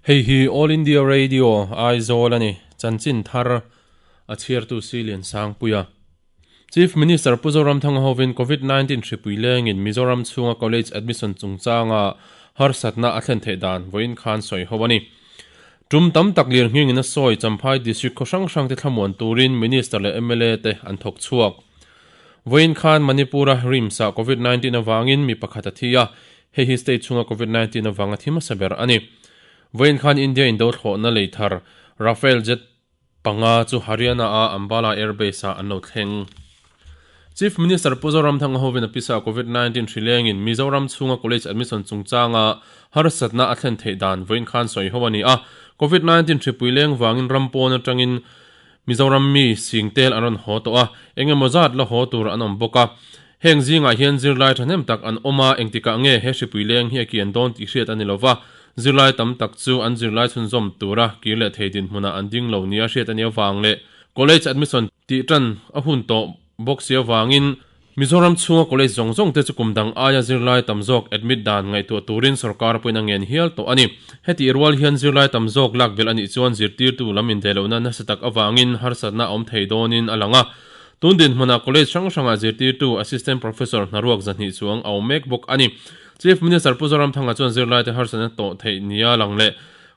Hei hi All India Radio, Aizawl a ni. Chanchin thar a chhiartu Silian Sangpuia. Chief Minister Pu Zoramthanga hovin Covid 19 hripui lengin Mizoram chhunga college admission chungchanga harsatna a thlen theih dan vawiin khan sawi ho a ni. Tum tam tak lirnghingin a sawi Champhai District khaw hrang hrangte thlamuan turin Minister leh mla te an thawk chhuak. Vawiin khan Manipur-a RIMS-ah Covid 19 avangin mi pakhat a thi a, Hei hi state chhunga Covid 19 avanga thi hmasa ber a ni. Vawiin khan India indo thlawhna lei thar Rafale jet panga chu Haryana-a Ambala Air Base-ah an lo thleng. Chief Minister Pu Zoramthanga hovin a pisa Covid 19 hri lengin Mizoram chhunga college admission chungchanga harsatna a thlen theih dan vawiin khan sawi ho a ni a. Covid 19 hripui leng vangin ram pawn atangin Mizoram mi singtel an rawn haw tawh a, eng emaw zat la haw tur an awm bawk a. Heng zingah hian zirlai thahnem tak an awm a, engtikah nge he hripui leng hi a kian dawn tih hriat a ni lova, zirlai tam tak chu an zirlai chhunzawm tura kir leh thei dinhmunah an ding lo nia hriat a nih avang leh College admission tih tan a hun tawh bawk si avangin Mizoram chhunga college zawng zawng te chu kum dang aia zirlai tam zawk admit dan ngaihtuah turin sorkar pawhin a ngen hial tawh a ni. Hetih rual hian zirlai tam zawk lak belh a nih chuan zirtirtu lam indelohna nasa tak avangin harsatna a awm thei dawnin a lang a. Tun dinhmunah college hrang hrangah zirtirtu Assistant Professor hnaruak 200 chuang a awm mek bawk a ni. Chief Minister Pu Zoramthanga chuan zirlaite harsatna tawh theih nia lang leh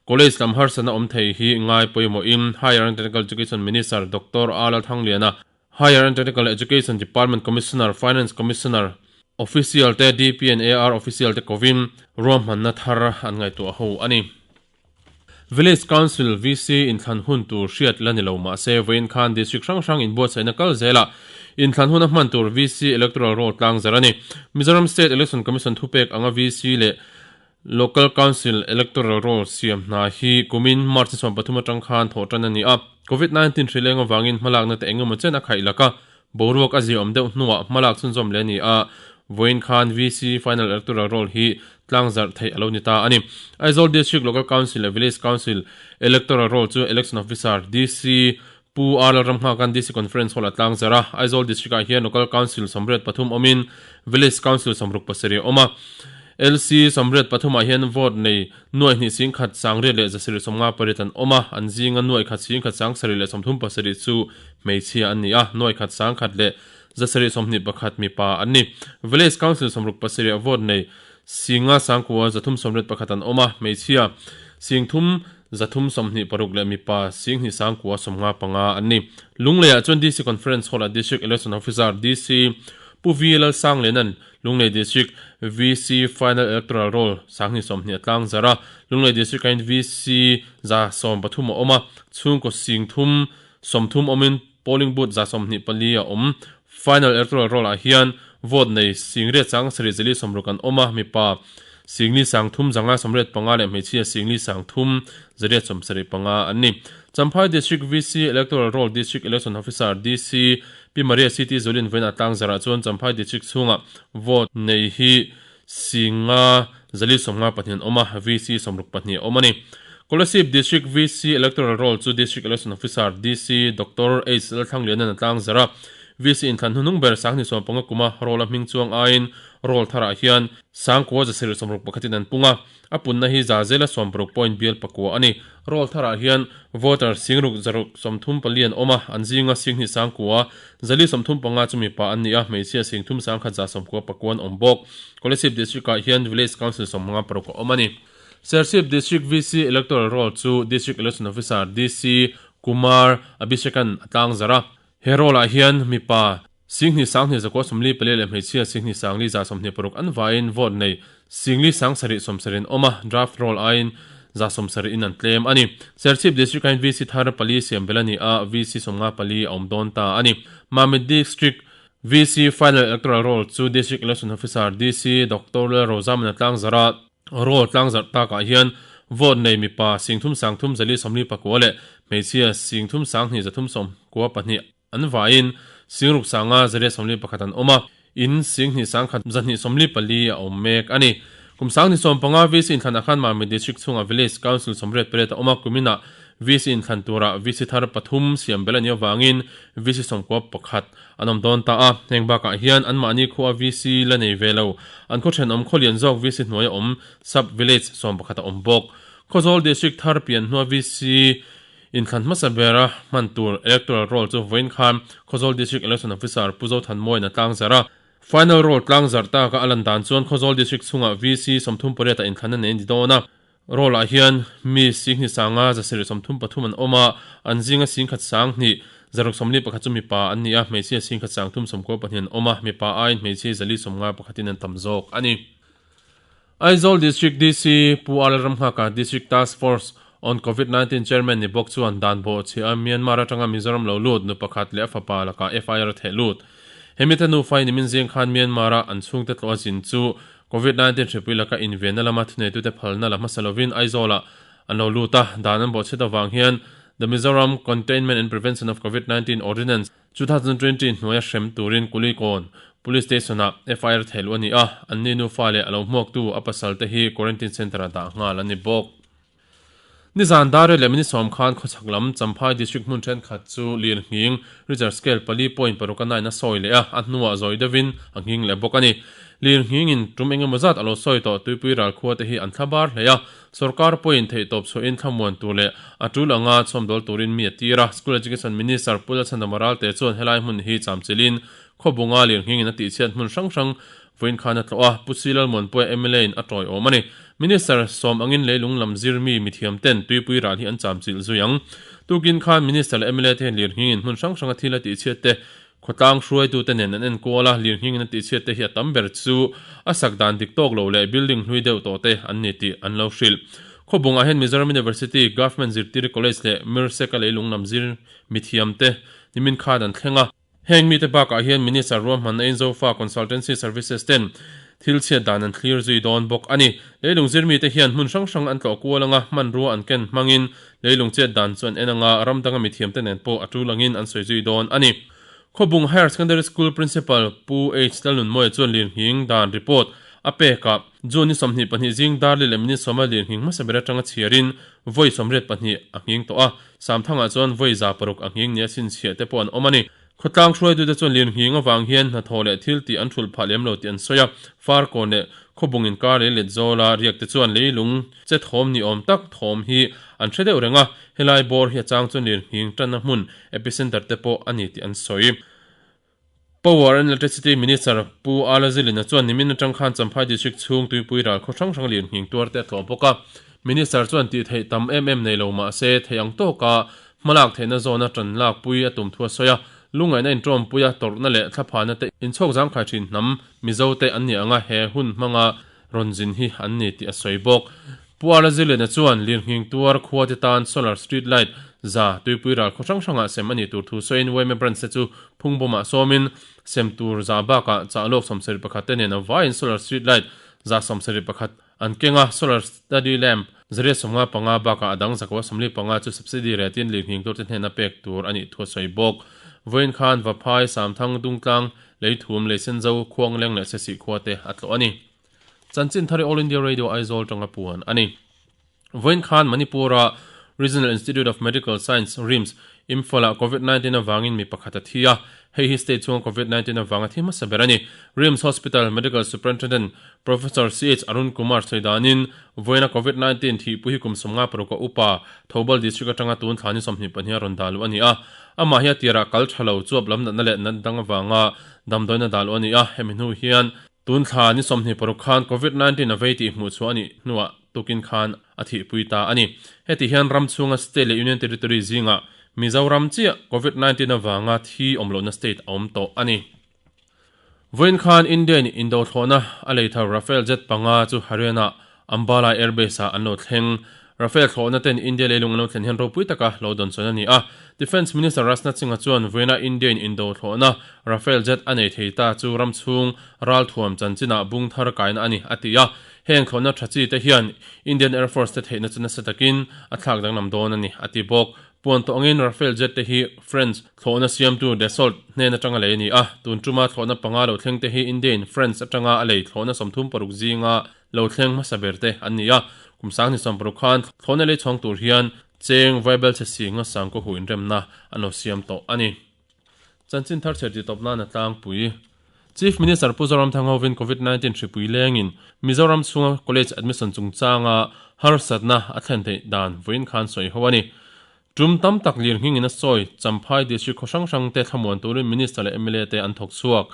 college lam harsatna awm thei hi ngai pawimawhin Higher and Technical Education Minister Doctor A Lalthangliana, Higher and Technical Education Department Commissioner, Finance Commissioner, Official te DP and AR Official te kovin ruahmanna thar an ngaihtuah ho a ni. Village Council, VC, inthlan hun tur hriat la ni lo mah se, vawiin khan District hrang hrang inbuatsaihna kal zelah inthlan huna hman tur VC Electoral Roll tlang zar a ni. Mizoram State Election Commission thupek anga VC leh Local Council Electoral Roll siam hna hi kumin March ni 13 atang khan thawh tan a ni a. Covid 19 hri leng avangin hmalakna te engemaw chen a khaih lak a, Boruak a ziaawm deuh hnuah hmalak chhunzawm leh a ni a, vawiin khan VC Final Electoral Roll hi tlangzarh theih a lo ni ta a ni. Aizawl District Local Council leh Village Council Electoral Roll chu Election Officer, DC, Pu R Lalramnghakan DC Conference Hall-ah tlangzarh a, Aizawl District-ah hian Local Council 83 awmin Village Council 67 a awm a. LC 83 ah hian vote nei nuai hnih sing khat sang riat leh zasarih sawmnga pariat an awm a, an zinga nuai khat sing khat sang sarih leh 37 chu hmeichhia an ni a, nuai khat sang khat leh zasarih 21 mipa an ni. Village Council 67 ah vote nei singa sangkua 381 an awm a, hmeichhia sing thum 326 leh mipa sing hnih sangkua 95 an ni. Lungleiah chuan DC Conference Hall ah District Election Officer, DC, Pu V Lalsangliana'n Lunglei District VC Final Electoral Roll 2020 a tlang zar a, Lunglei District ain VC 13 a awm a, chhungkaw sing thum 30 awmin Polling Booth 24 a awm. Final Electoral Roll ah hian vote nei sing riat sang sarih zali 60 an awm a, mipa singli sang thum zanga 85 leh hmeichhia singli sang thum zariat 75 an ni. Champhai District VC Electoral Roll District Election Officer, DC, Pi Maria City Zulin vawiin a tlang zarah chuan Champhai District chhungah vote nei hi singa zali 54 an awm a, VC 64 a awm a ni. Kolasib District VC Electoral Roll chu District Election Officer, DC, Doctor H Lalthlangliana'n a tlang zar a, VC inthlan hnuhnung ber 2015 kuma roll a hming chuang aiin roll tharah hian sangkua zasarih 61 in an pung a. A punna hi za zela 60 point bial pakua a ni. Roll tharah hian voter singruk zaruk 34 an awm a, an zinga sing hnih sangkua, zali 35 chu mipa an ni a, hmeichhia sing thum sangkhat za sawmkua pakua an awm bawk. Kolasib District-ah hian Village Council 56 a awm a ni. Serchhip District VC Electoral Roll chu District Election Officer, DC, Kumar Abhishek-a'n a tlangzarh a. He roll-ah hian mipa singhnih sanghnih zakua sawmli pali leh hmeichhia singhnih sangli za 26 an vaiin vote nei singli sang sarih 70 an awm a, draft roll aiin za 70 in an tlem a ni. Serchhip District ah hian VC thar pali siam bel a ni a, VC 54 a awm dawn ta a ni. Mamit District VC Final Electoral Roll chu District Election Officer, DC, Doctor Lalrozamana tlangzarh a, Roll tlangzarh takah hian vote nei mipa sing thum sang thum zali 44 leh hmeichhia sing thum sang hnih zathum 92 an vaiin sing ruk sanga zaria 41 an awm a, in sing hnih sang khat zahnih 44 a awm mek a ni. Kum sang ni 15 VC inthlanah khan Mamit District chhungah Village Council 88 a awm a, kuminah VC inthlan turah VC thar pathum siam bel a nih avangin VC 91 An awm dawn ta a, heng bakah hian anmahni khua VC la nei ve lo, an khaw thenawm khaw lian zawk VC hnuaia awm Sub Village 11 a awm bawk. Khawzawl District thar pian hnua VC inthlan hmasa bera hman tur Electoral Roll chu vawiin khan Khawzawl District Election Officer Pu Zothanmawiin a tlangzarh a. Final Roll tlangzarh taka a lan dan chuan Khawzawl District chhungah VC 38 ah inthlan a nei a ni dawn a. Roll ah hian mi singhnih sanga zasarih 33 an awm a, an zinga singkhat sanghnih zaruk 41 chu mipa an ni a, hmeichhia singkhat sangthum 92 an awm a, mipa aiin hmeichhia 151 in an tam zawk a ni. Aizawl District DC Pu R Ramnghaka District Task Force on Covid 19 Chairman ni bawk chuan dan bawhchhiah a Myanmar atanga Mizoram lo lut nu pakhat leh a fapa lakah FIR a theh lut. He mite nufa in nimin zing khan Myanmar a an chhungte tlawh a zin chu Covid 19 hripui laka invenna lama thuneitute phalna la hmasa lovin Aizawlah an lo lut a, dan an bawhchhiat avang hian The Mizoram Containment and Prevention of Covid 19 Ordinance, 2020 hnuaia hrem turin Kulikawn Police Station-ah FIR theih luh a ni a, anni nufa leh a lo hmuaktu a pasal te hi Quarantine Centre-ah dah nghal a ni bawk. Nizan dar leh minute sawm khan khawchhak lam Champhai District hmun thenkhat chu lirnghing Richter Scale pali point paruk a nine a sawi leh a, a hnuah zawi deuhin a nghing leh bawk a ni. Lirnghingin tum engemaw zat a lo sawi tawh Tuipui ral khua te hi an thla bar hle a, Sorkar pawhin theihtawp chhuahin thlamuan tur leh a tul anga chhawmdawl turin mi a tir a. School Education Minister Pu Lalchhandama Ralte chuan helai hmun hi chamchilhin Khawbunga lirnghingin a tihchhiat hmun hrang hrang vawiin khan a tlawh a, Pu Si Lalmuanpuia mla in a tawiawm a ni. Minister sawm angin leilung lam zir mi mithiam ten tuipui ral hi an chamchilh zui ang. Tukin khan Minister leh mla te hian lirnghingin hmun hrang hranga thil a tihchhiat te Khawtlang hruaitute nen an enkawl a, lirnghingin a tihchhiat te hi a tam ber chu a sak dan dik tawk lo leh building hlui deuh tawh te an ni tih an lo hrilh. Khawbungah hian Mizoram University, Government Zirtiri College leh Mirseka leilung lam zir mithiam te nimin khan an thleng a. Heng mite bakah hian Minister ruahmanna in Zofa Consultancy Services ten thil chhiat dan an thlir zui dawn bawk a ni. Leilung zir mite hian hmun hrang hrang an tlawh kual anga hmanrua an ken hmangin Leilung chet dan chu an en anga ram danga mithiamte nen pawh a tul angin an sawi zui dawn a ni. Khawbung Higher Secondary School Principal Pu H Lalnunmawia chuan lirnghing dan report a pek a, June ni 22 zing Darli leh minute sawma lirnghing hmasa ber atanga chhiarin vawi 82 a nghing tawh a, Samthangah chuan vawi 600 a nghing nia chhinchhiah te pawh an awm a ni. Khawtlang hruaitute chuan lirnghing avang hian hnathawh leh thil tih an thulh phah lem lo tih an sawi a, Farkawn leh Khawbung inkar lei let zawla riak te chuan leilung che thawm ni awm tak thawm hi an hre deuh reng a, helai bawr hi a chang chuan lirnghing tanna hmun epicenter te pawh a ni tih an sawi. Power and Electricity Minister Pu Ala Zilina chuan nimin atang khan Champhai District chhung tuipui ral khaw hrang hrang lirnghing tuar te a tlawh bawk a, Minister chuan tih theih tam em em nei lo mah se thei ang tawka Hmalak theihna zawna tan lakpui a tum thu a sawi a, lungngaihna inṭawmpuia tawrhna leh thlaphana te inchhawk zangkhai ṭhin hnam Mizo te an ni ang a, he hun hmanga rawn zin hi an ni tih a sawi bawk. Pu Arla Zirliana chuan lirnghing tuar khua te tan solar street light za tuipui ral khaw hrang hrangah sem a nih tur thu sawiin yma branch te chu phungbawmah sawmin sem tur za bakah chah lawk 71 te nen a vaiin solar street light za 71 An keng a, solar study lamp 155 bakah a dang 145 chu subsidy retin lirnghing turte hnena pek tur a nih thu a sawi bawk. Vawiin khan Vaphai, Samthang, Dungtlang, Leithum, Leisenzo, Khuangleng leh Sesih khua te a tlawh a ni. Chanchin thari All India Radio Aizawl tanga puan a ni. Vawiin khan Manipur-a Regional Institute of Medical Science, RIMS, Imphal-ah Covid 19 avangin mi pakhat a thi a, hei hi state chhunga Covid 19 avanga thi hmasa ber a ni. RIMS Hospital Medical Superintendent Professor CH Arun Kumar sawi danin, vawiina Covid 19 thihpui hi kum 56 a upa, Thoubal District atanga tun thla ni 22 a rawn dah luh a ni a. Amah hi a tirah kal tha lo, chuap lam natna leh nat dang avanga damdawiin a dah luh a ni a, hemi hnu hian Tun thla ni 26 khan Covid 19 a vei tih hmuh chhuah a nih hnuah tukin khan a thihpui ta a ni. Heti hian ram chhunga state leh union territory zingah Mizoram chiah Covid 19 avanga thi awm lohna state a awm tawh a ni. Vawiin khan India-in indo thlawhna a lei thar Rafale jet panga chu Haryana Ambala Air Base-ah an lo thleng. Rafale thlawhna ten India leilung an lo thlen hian ropui taka lo dawn sawn a ni a. Defence Minister Rajnath Singh-a chuan vawiina India-in indo thlawhna Rafale jet a nei thei ta chu ram chhung ralthuam chanchinah bung thar kaina a ni, a ti a. Heng thlawhna tha chi te hian Indian Air Force te theihna chu nasa takin a thlak danglam dawn a ni, a ti bawk. Puan tawh angin Rafale jet te hi French thlawhna siamtu Dassault hnen atanga lei a ni a. Tun tuma thlawhna panga lo thleng te hi India-in France atanga a lei thlawhna 36 zinga lo thleng hmasa ber te an ni a, kum 2060 khan thlawhna lei chhawng tur hian cheng vaibel chhe si nga sang kaw hu inremna an lo siam tawh a ni. Chanchin thar chher tih tawp nan a tlangpui. Chief Minister Pu Zoramthanga hovin Covid 19 hripui lengin Mizoram chhunga college admission chungchanga harsatna a thlen theih dan vawiin khan sawi ho a ni. Tum tam tak lirnghingin a sawi, Champhai District khaw hrang hrang te thlamuan turin Minister leh mla te an thawk chhuak.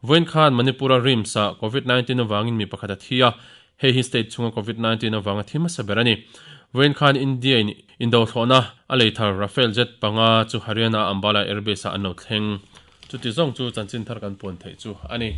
Vawiin khan Manipur-a RIMS-ah Covid 19 avangin mi pakhat a thi a, hei hi state chhunga Covid 19 avanga thi hmasa ber a ni. Vawiin khan India-in indothlawhna a lei thar Rafale jet panga chu Haryana Ambala Airbase-ah an lo thleng. Chuti zawng chu chanchin thar kan puan theih chu a ni.